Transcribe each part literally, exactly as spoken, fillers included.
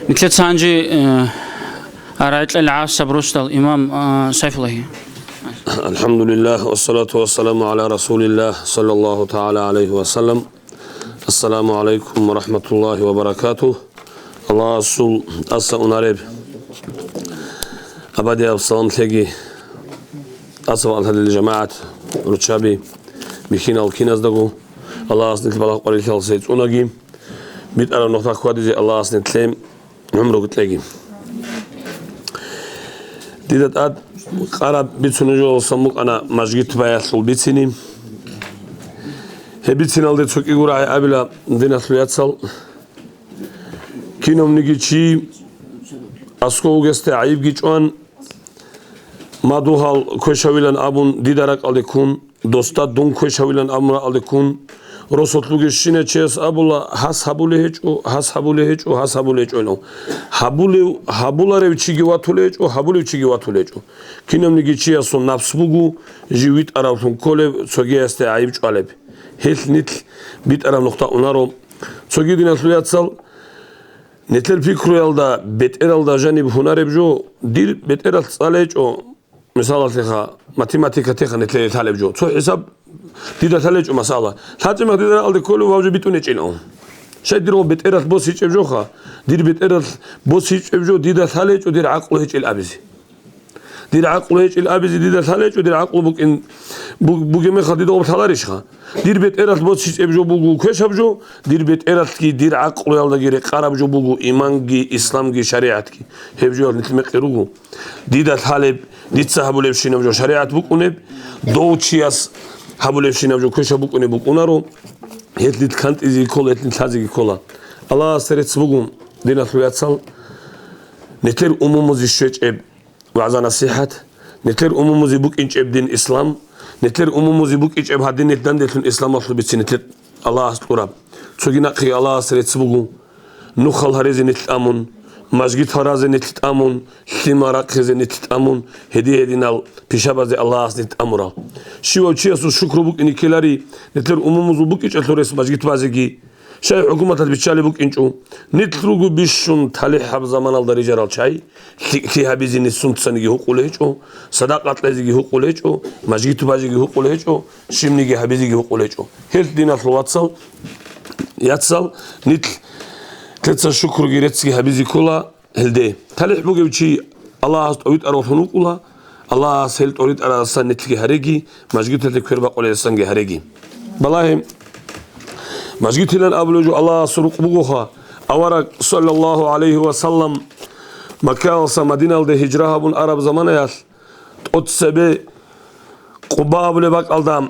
Нилъеца гьанже, э, рагӀи кьела гӀасаб росдал имам, э, Сайфуллагьги. الحمد لله والصلاة والسلام على رسول الله صلى الله تعالى عليه وسلم. السلام عليكم ورحمة الله وبركاته. Аллагьасул тӀаса унареб абадияб салам лъеги тӀаса ваъ лъалел жамагӀат, руччаби, бихьинал киназдаго. Аллагьас нилъ балагь къварилъиялдаса цӀунаги, битӀараб нухда хьвадизе Аллагьас нилъее гӀумруги кьеги. Дида тӀад къараб бицунеб жоялдасан букӀана мажгит баялъул бицине. Гьеб бициналде цо кӀиго рагӀи абила, диналъул яцал. Кинавниги чи аскӀов вугесде гӀайибги чӀван, мадугьал квешавилан абун дида ракӀалде ккун, досда дун квешавилан абун ракӀалде ккун, росулъ вугевщинав чияс абула, гьас гьабулей гьечӀо, гьас гьабулей гьечӀо, гьас гьабулей гьечӀо, гьабулев, гьабуларев чиги ватулей гьечӀо, гьабулев чиги ватулей гьечӀо. Кинавниги чиясул напс буго, жив витӀаравлъун кколеб, цогиясде гӀайиб чӀвалеб. Гьелъ нилъ битӀараб нухда унаро. Цоги, диналъул яцал, нилъер пикруялда, бетӀералда жаниб гьунареб жо, дир бетӀералъ цӀалей гьечӀо, мисалалъеха, математикатеха нилъее лъалеб жо. Цо хӀисаб дида лъалей гьечӀо, масала. ЛъачӀеб мех дида ракӀалде кколев ва жо битӀун гьечӀилан. Щай дирго бетӀералъ босичӀеб жоха, дир бетӀералъ босичӀеб жо дида лъалей гьечӀо, дир гӀакълу гьечӀил абизе. Дир гӀакълу гьечӀил абизе дида лъалей гьечӀо, дир гӀакълу букӀин, бу-, бугеб мехалъ дида гъоб лъаларищха? Дир бетӀералъ босичӀеб жо буго квешаб жо, дир бетӀералъги, дир гӀакълуялдаги рекъараб жо буго иманги, исламги, шаригӀатги. Гьеб жоялъ нилъ мекъи руго. Дида лъалеб, дица гьабулебщинаб жо шаригӀат букӀунеб, дов чияс гьабулебщинаб жо квешаб букӀунеб букӀунаро, гьелъ нилъ кантӀизеги ккола, гьелъ нилъ лъазеги ккола. Аллагьасда рецц буго, диналъул яцал, нилъер умумузе щвечӀеб вагӀза-насихӀат, нилъер умумузе букӀинчӀеб дин ислам, нилъер умумузе букӀинчӀеб гьадин нилъ данделъун исламалъул бицин нилъер Аллагьас кьураб. Цоги нахъеги Аллагьасда рецц буго, нухал гьаризе нилъ тӀамун, мажгитал разе нилъ тӀамун, лъимал рахъизе нилъ тӀамун, гьедин-гьединал пишабазде Аллагьас нилъ тӀамурал. Щивав чиясул шукру букӀине ккелари, нилъер умумузул букӀинчӀелъул рес мажгит базеги, Щай хӀукуматалъ биччалеб букӀинчӀо, нилъ руго бищун талихӀаб заманалда рижарал чай, лъикӀлъи гьабизе нилъ сунцаниги гьукъулей гьечӀо, садакъа кьезеги гьукъулей гьечӀо, мажгиту бажиги гьукъулей гьечӀо, щибниги гьабизеги гьукъулей гьечӀо. Гьелъ диналъул вацал, яцал, нилъ лъеца шукруги реццги гьабизе ккола. Гьелде талихӀ бугев чи Аллагьас тӀовитӀаравлъун вукӀула, Аллагьас гьел тӀоритӀарадасан нилъги гьареги, мажгиталъе квербакъуледасанги гьареги. Балагье, мажгитилан абулев жо Аллагьасул рукъ бугоха, авараг, саллаллагьу гӀалайгьи ва саллам, Маккаялдаса Мадиналде гьижра гьабун араб заманаялъ, тӀоцебе Къуба абулеб бакӀалда,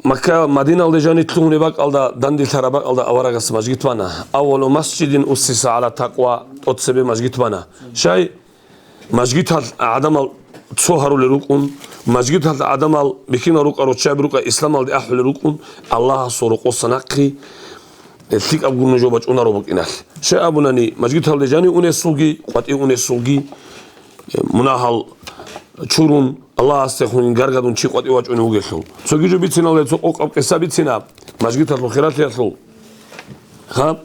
Макка, Мадиналде жаниб лъугьунеб бакӀалда, данделъараб бакӀалда аварагас мажгит бана. Аввалу масжидин уссиса гӀала такъва, тӀоцебе мажгит бана. Щай? Мажгиталъ гӀадамал цо гьарулел рукӀун, мажгиталъ гӀадамал бихьинал рукӀа, руччаби рукӀа исламалде ахӀулел рукӀун, Аллагьасул рокъоса нахъе лъикӀаб гурони жо бачӀунаро букӀиналъ. Щай абунани, мажгиталде жанив унесулги, къватӀив унесулги, мунагьал чурун, Аллагьасдехун гаргадун чи къватӀив вачӀунев вугелъул. Цоги жо бициналде цо къокъаб къиса бицина, мажгиталъул хиралъиялъул. Гьаб,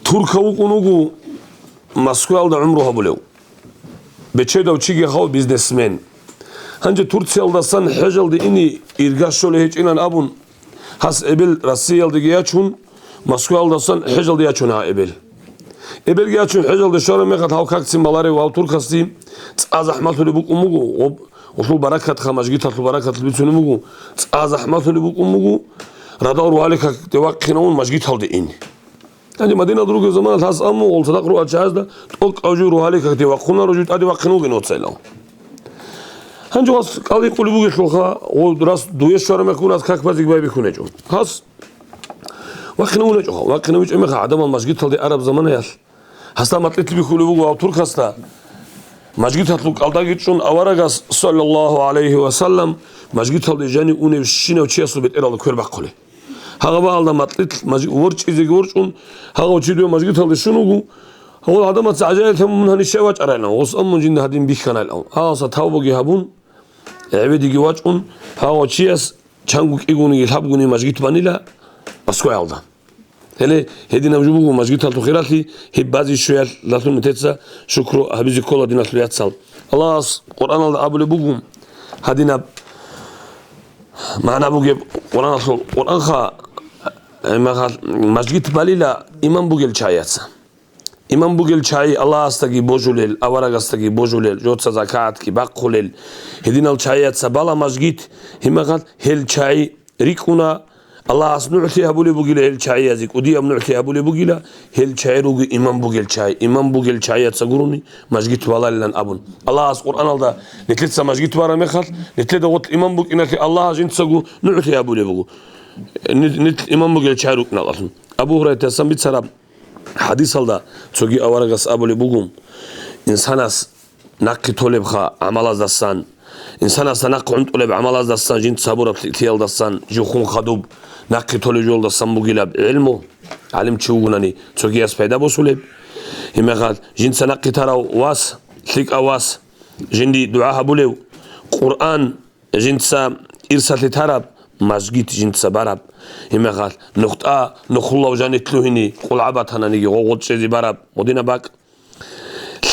туркав вукӀун вуго Москваялда гӀумру гьабулев. Бечедав чиги гьав бизнесмен. Гьанже Турциялдасан хӀежалде ине ирга щолей гьечӀилан абун, гьас эбел Россиялдеги ячун, Москваялдасан хӀежалде ячун гьа эбел. Эбелги ячун хӀежалде щвараб мехалъ гьав какцин баларев гьав туркасде цӀа захӀмалъулеб букӀун буго, гъоб-, гъолъул баракатха, мажгиталъул баракаталъ бицунеб буго, цӀа захӀмалъулеб букӀун буго, радал рогьалил какде вахъинавун мажгиталде ин. Гьанже Мадиналда ругеб заманалъ гьас амму гъол цадахъ ругьал чагӀазда тӀокӀав жив рогьалил какде вахъунаро, жив тӀаде вахъин вугин гьоцайилан. Гьанже гьас кӀал гьикъулеб бугелъулха, гъо-, рас дуе щвараб мехалъ гьас как базеги байбихьун гьечӀо. Гьас вахъинавун гьечӀо, вахъинавичӀеб мехалъ гӀадамал мажгиталде араб заманаялъ, гьасда макьилъ бихьулеб буго гьав туркасда, мажгиталъул кӀалдаги чӀун аварагас, саллаллагьу гӀалайгьи ва саллам, мажгиталде жанив унев щинав чиясул бетӀералда квер бахъулей. Гьагъаб гьалда макьилъ мажги-, ворчӀизеги ворчӀун, гьагъав чи дуе мажгиталде щун вуго, гьав гӀадамаца гӀажаиблъи мун гьанив щай вачӀарайилан, гъос аммун жинда гьадин бихьанайилан. Гьагъаса тавбуги гьабун, гӀебедиги вачӀун, гьагъав чияс чанго кӀигониги лъабгони мажгит банила Москваялда. Гьеле гьединаб жо буго мажгиталъул хиралъи, гьеб базе щвеялъалъун нилъеца шукру гьабизе ккола, диналъул яцал. Аллагьас Къуръаналда абулеб буго, гьадинаб магӀна бугеб Къуръаналъул, Къуръанха, гьебмехалъ, мажгит балила иман бугел чагӀияца. Иман бугел чагӀи Аллагьасдаги божулел, аварагасдаги божулел, жоца закатги бахъулел, гьединал чагӀияца бала мажгит, гьебмехалъ, гьел чагӀи рикӀкӀуна, Аллагьас нугӀлъи гьабулеб бугила гьел чагӀиязе, кӀудияб нугӀлъи гьабулеб бугила, гьел чагӀи руго иман бугел чагӀи, иман бугел чагӀияца гурони мажгит балалилан абун. Аллагьас Къуръаналда нилъеца мажгит бараб мехалъ, нилъеда гъорлъ иман букӀиналъе Аллагьас жинцаго нугӀлъи гьабулеб буго. Нил, нил иман бугел чагӀи рукӀиналъун. Абу Гьурайратасан бицараб хӀадисалда цоги аварагас абулеб буго, инсанас нахъе толебха гӀамалаздасан, инсанасда нахъе гӀунтӀулеб гӀамалаздасан, жинца гьабураб лъикӀлъиялдасан, жив хун хадуб, нахъе толеб жолдасан бугилаб гӀелму, гӀалимчи вугунани цогияс пайда босулеб. Гьебмехалъ, жинца нахъе тарав вас, лъикӀав вас, жинди дугӀа гьабулев, Къуръан жинца ирсалъе тараб, мажгит жинца бараб, гьебмехалъ, нухтӀа, нухлулав жанив лъугьине къулгӀа батананиги гъо-, гъоркь чӀезе бараб, гъодинаб бакӀ,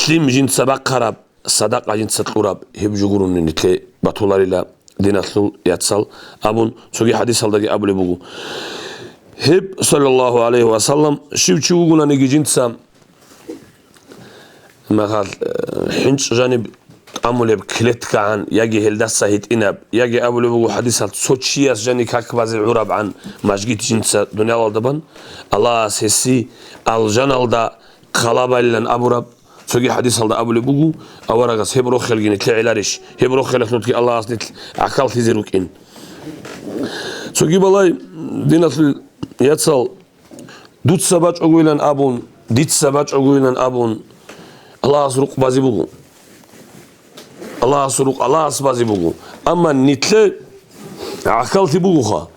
лъим жинца бахъараб, садакъа жинца кьураб, гьеб жо гурони нилъе батуларила, диналъул яцал, абун цоги хӀадисалдаги абулеб буго. Гьеб, саллаллагьу гӀалайгьи ва саллам, щив чи вугунаниги жинца, гьебмехалъ, э, хӀинчӀ жаниб тӀамулеб клеткагӀан, яги гьелдаса гьитӀинаб, яги абулеб буго хӀадисалъ, цо чияс жаниб как базе гӀурабгӀан мажгит жинца дуниялалда бан, Аллагьас гьесие алжаналда хъалаб балилан абураб, цоги хӀадисалда абулеб буго, аварагас гьеб рохелги нилъе гӀеларищ, гьеб рохелалъулги Аллагьас нилъ гӀахьаллъизе рукӀин. Цоги балай, диналъул яцал, дуца бачӀогойилан абун, дица бачӀогойилан абун, Аллагьас рукъ базе буго. Аллагьас рукъ Аллагьас базе буго. Амма нилъе гӀахьаллъи бугоха.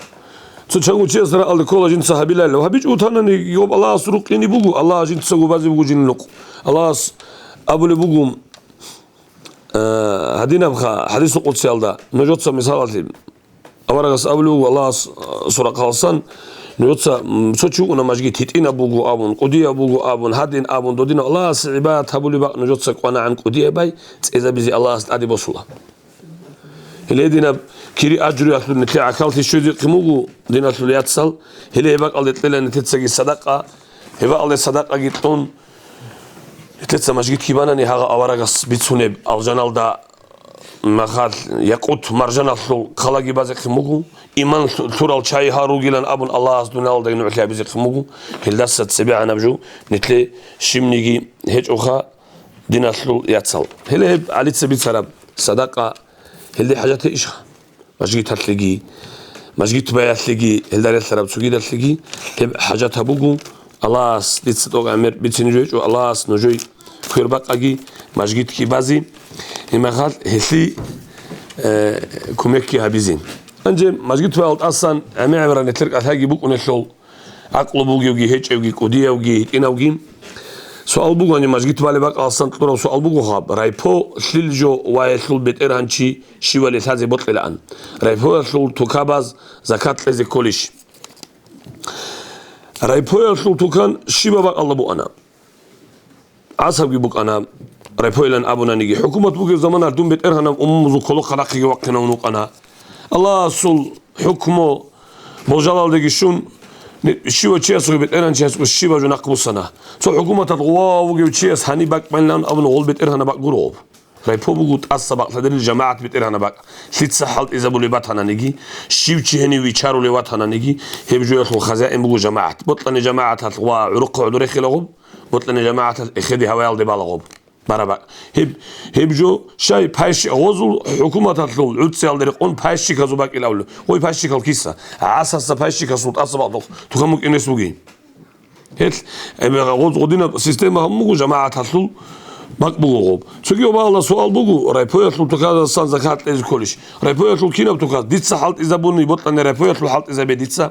Цо чанго чияс рагӀалде ккола жинца гьабилалев. ГьабичӀо вутанани, йоб Аллагьас рукъ ине буго, Аллагь жинцаго базе буго жинил рукъ. Аллагьас абулеб буго, э, гьадинабха, хӀадисул къудсиялда, нужеца мисалалъе, аварагас абулеб буго, Аллагьас, э, сурахъалсан, нужеца, м, цо чи вукӀуна мажгит, гьитӀинаб буго абун, кӀудияб буго абун, гьадин абун, додинаб Аллагьасе гӀибадат гьабулеб бакӀ нужеца кӀванагӀан кӀудиябай, цӀезабизе Аллагьас тӀаде босула. Гьеле гьединаб кири-ажруялъул нилъее гӀахьаллъи щвезехъин буго, диналъул яцал, гьеле гьеб бакӀалде кьела нилъецаги садакъа, гьеб бакӀалде садакъаги кьун, нилъеца мажгитги банани, гьагъа аварагас бицунеб алжаналда махал якъут-маржаналъул хъалаги базехъин буго, иман лъу-, лъурал чагӀи гьал ругилан абун Аллагьас дуниялалдаги нугӀлъи гьабизехъин буго, гьелдаса цебегӀанаб жо нилъее щибниги гьечӀоха, диналъул яцал. Гьеле гьеб гӀалица бицараб садакъа, гьелде хӀажат гьейищха? Мажгиталъеги, мажгит баялъеги, гьелда релълъараб цогидалъеги гьеб хӀажат гьабуго. Аллагьас дица тӀокӀаб гӀемер бицине жо гьечӀо, Аллагьас нужее квер бакъаги, мажгитги базе, гьебмехалъ гьелъие, э, кумекги гьабизе. Гьанже мажгит баял тӀасан гӀемер-гӀемерал нилъер кӀалъайги букӀунелъул, гӀакълу бугевги, гьечӀевги, кӀудиявги, гьитӀинавги. Суал бугони, мажгит балеб бакӀаласан кьураб суал буго гьаб: райпо лъил жо ва гьелъул бетӀергьанчи щивали лъазе бокьилаан? Райпоялъул тукабаз закат кьезе кколищ? Райпоялъул тукан щибаб бакӀалда букӀана? ГӀасабги букӀана райпоилан абунаниги. ХӀукумат бугеб заманалъ дун бетӀергьанаб умумузул кколохъа нахъеги вахъинавун вукӀана. Аллагьасул хӀукму болжалалдеги щун, щивав чиясухъе бетӀергьанчиясухъе щибаб жо нахъ буссана. Цо хӀукуматалъ гъов вугев чияс гьаниб бакӀ байилан абуна, гъол бетӀергьанаб бакӀ гуро гъоб. Райпо буго тӀаса бакӀ лъадерил жамагӀат бетӀергьанаб бакӀ. Лъица хӀалтӀизабулеб батананиги, щив чи гьенив вичарулев ватананиги, гьеб жоялъул хазаин буго жамагӀат. Бокьани жамагӀаталъ ва гӀурухъа гӀодор рехила гъоб, бокьани жамагӀаталъ эхеде гьаваялде бала гъоб. Бараб бакӀ. Гьеб, гьеб жо щай пайщи-, гъозул хӀукуматалъул гӀурцӀиялда рекъон пайщиказул бакӀилавлу. Гъой пайщикал киса? ГӀасаса пайщикасул тӀаса бакӀ тукан букӀинес бугин. Гьел, эбегъа гъоз гъодинаб система гьабун буго жамагӀаталъул, Бакъ буго гъоб. Цоги обаалда суал буго, райпоялъул тукадасан закат кьезе кколищ? Райпоялъул кинаб тукад? Дица хӀалтӀизабуни, бокьани райпоялъул хӀалтӀизабе дица.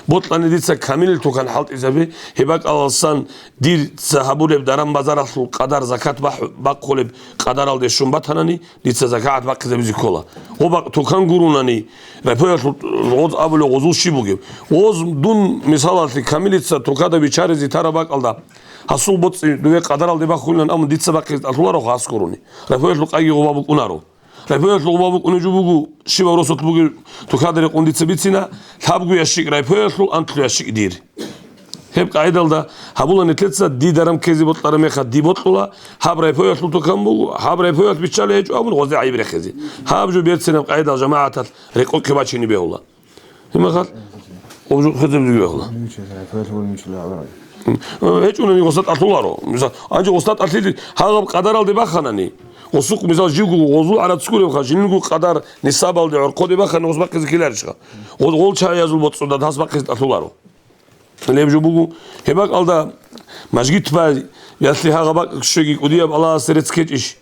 Бокьани дица камилил тукан хӀалтӀизабе, гьеб бакӀаласан дица гьабулеб даран-базаралъул къадар закат бахъ-, бахъулеб къадаралде щун батанани, дица закагӀат бахъизабизе ккола. Гъо бакъ тукан гурунани, райпоялъул гъоз абулев гъозул щиб бугеб? Гъоз дун, мисалалъе, камилица тукада бичаризе тараб бакӀалда, гьасул боцӀи дуве къадаралде бахулилан абун дица бахъизе тӀалъуларо гъас гурони. Райпоялъул къайги гъоба букӀунаро. Райпоялъул гъоба букӀунеб жо буго, щибаб росулъ бугеб тукада рекъон дица бицина, лъабго ящик райпоялъул, анлъго ящик дир. Гьеб къагӀидалда гьабула нилъеца, дида рам ккезе бокьараб мехалъ ди бокьула, гьаб райпоялъул тукан буго, гьаб райпоялъ биччалей гьечӀо абун гъозе гӀайиб рехизе. Гьаб жо берцинаб къагӀидал жамагӀаталъ рекъоккеб бачине бегьула. Гьеб мехалъ, гъоб жо хезеб жо бегьула. ГьечӀунани гъосда тӀалъуларо. Мисал, гьанже гъосда тӀалъили, гьагъаб къадаралде баханани, гъосухъ, мисал, живго гъозул гӀарац гуребха, жиндирго къадар нисабалде гӀорхъоде бахани гъос бахъизе ккеларищха? Гъол, гъол чагӀиязул боцӀуда гьас бахъизе тӀалъуларо. Леб жо буго, гьеб бакӀалда мажгит бай, ялъи гьагъа бакӀ щвеги кӀудияб Аллагьасе рецц ккечӀищ?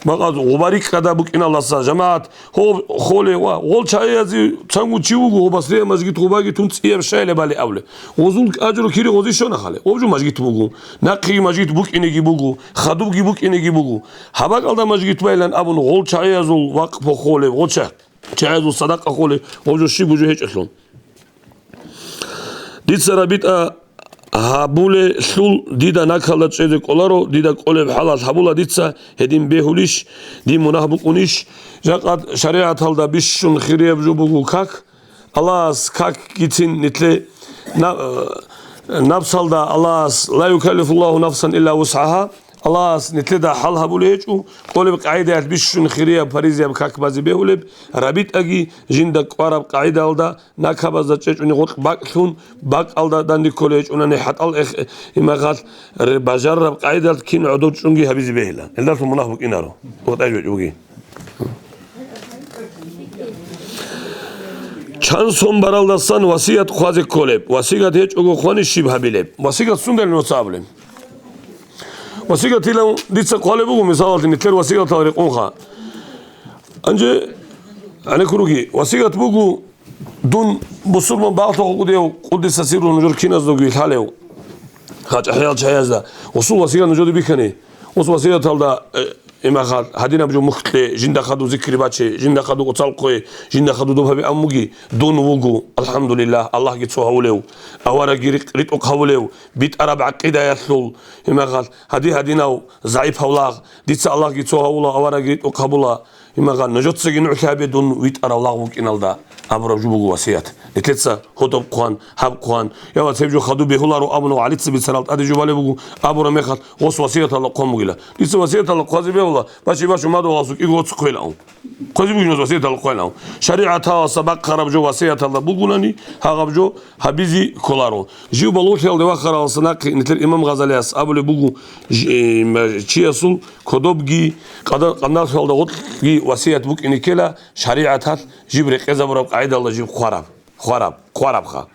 Бакъаз гъуба рикӀкӀада букӀиналдаса, жамагӀат, гьоб холев ва гъол чагӀиязе цангун чи вуго, гъобасрея мажгит гъубаги тун цӀияб щайилебали абулеб. Гъозул ажру кири гъози щона хале. Гъоб жо мажгит буго. Нахъеги мажгит букӀинеги буго, хадубги букӀинеги буго. Гьаб бакӀалда мажгит байлан абун гъол чагӀиязул вакъпу холев, гъол чагӀ-, чагӀиязул садакъа холев, гъоб жо щиб жо гьечӀелъул. Дица рабитӀа гьабулелъул дида накалда чӀезе кӀоларо, дида кӀолеб хӀалалъ гьабула дица, гьедин бегьулищ, дин мунагь букӀунищ? Жакъа шаригӀаталда бищун хирияб жо буго как. Аллагьас какгицин нилъе на-, напсалда Аллагьас, ла юкаллифуллагьу нафсан илла вусгӀагьа, Аллагьас нилъеда хӀал гьабулей гьечӀо, кӀолеб къагӀидаялъ бищун хирияб паризаяб как базе бегьулеб, рабитӀаги жинда кӀвараб къагӀидалда накабазда чӀечӀони гъоркь бакӀлъун, бакӀалда данде кколей гьечӀонани хӀатӀал эх-, имахалъ р-, бажарараб къагӀидалъ кин гӀодов чӀунги гьабизе бегьила. Гьелдалъун мунагь букӀинаро. ГъотӀай жо гьечӀоги. Чан сон баралдасан васият хъвазе кколеб, васигат гьечӀого хъвани щиб гьабилеб? Васигат сундал нуца абулеб? Васигатилан дица хъвалеб буго, мисалалъе, нилъер васигатал рекъонха. Гьанже, гӀенеккуруги, васигат буго, дун бусурман багьлъухъ кӀудияв, къуддиса сирругьу, нужер киназдаго вилълъанев, гьачӀахӀиял чагӀиязда, гъусул васигат нужеде бихьани, гъус васигаталда, э, имахал, гьадинаб жо мухь кье, жинда хадув зикри баче, жинда хадув оцал хъве, жинда хадув доб гьабе аммуги, дун вуго, алхӀамдулиллагь, Аллагьги цо гьавулев, аварагги рикь-, ритӀухъ гьавулев, битӀараб гӀакъидаялъул, имахал, гьади-гьадинав загӀипав лагъ, дица Аллагьги цо гьавула, аварагги ритӀухъ гьабула, имахал, нужецаги нугӀлъи гьабе дун витӀарав лагъ вукӀиналда абураб жо буго васият. Нилъеца гьодоб хъван, гьаб хъван, я ва цеб жо хадуб бегьуларо абун ва гӀалица бицарал тӀаде жубалеб буго абураб мехалъ, гъос васияталда хъван бугила. Дица васияталда хъвазе бегьула, бачи-бачу мадугьаласукӀиго оцу хъвелаун. Хъвазе бугин гъос васияталда хъвелаун. ШаригӀаталаса бахъараб жо васияталда бугунани, гьагъаб жо гьабизе кколаро. Жив балугълъиялде вахараласа нахъе нилъер имам Гъазалияс абулеб буго, ж-, э, ма-, чиясул кодобги къадар-, къандаралъулда гъоркьги васият букӀине ккела, шаригӀаталъ жиб рекъезабураб къагӀидалда жиб хъвараб, хъвараб, хъварабха.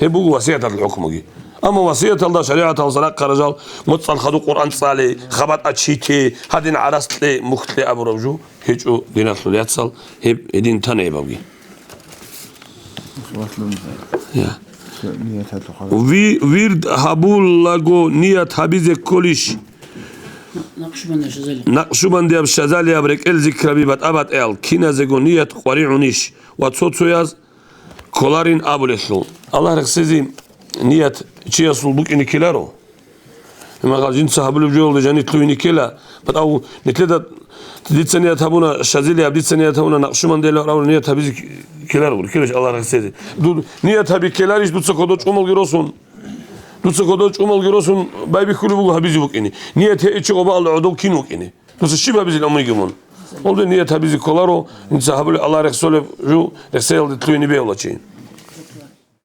Гьеб буго васияталъул хӀукмуги. Амма васияталда шаригӀаталса рахъарал жал, моцӀал хадуб Къуръан цӀале, хабатӀа чите, гьадин гӀарац кье, мухь кье абураб жо гьечӀо диналъул яцал, гьеб гьедин тана гьебабги. Я. Ви-, вирд гьабулаго ният гьабизе кколищ? Накъшубандияб Шазалияб рекӀел зикраби батӀа-батӀиял киназего ният къваригӀунищ ва цо-цояз кколарин абулелъул? Аллагь рехсезе ният чиясул букӀине ккеларо. Имагъал жинца гьабулеб жоялда жанир лъугьине ккела, батӀав нилъеда дица ният гьабуна Шазилияб, дица ният гьабуна Накъшубандияб абураб ният гьабизе ккеларо, ккеларищ Аллагь рехсезе. Ду-, ният гьаби ккеларищ дуца кодо чӀумалги росун? Дуца кодо чӀумалги росун байбихьулеб буго гьабизе букӀине. Ният гьечӀо гъобаалда гӀодов кин вукӀине. Дуца щиб гьабизил амруги мун? Гьелде ният гьабизе кколаро, инца гьабулеб Аллагь рехсолеб жо, рехсеялде лъугьине бегьула чи.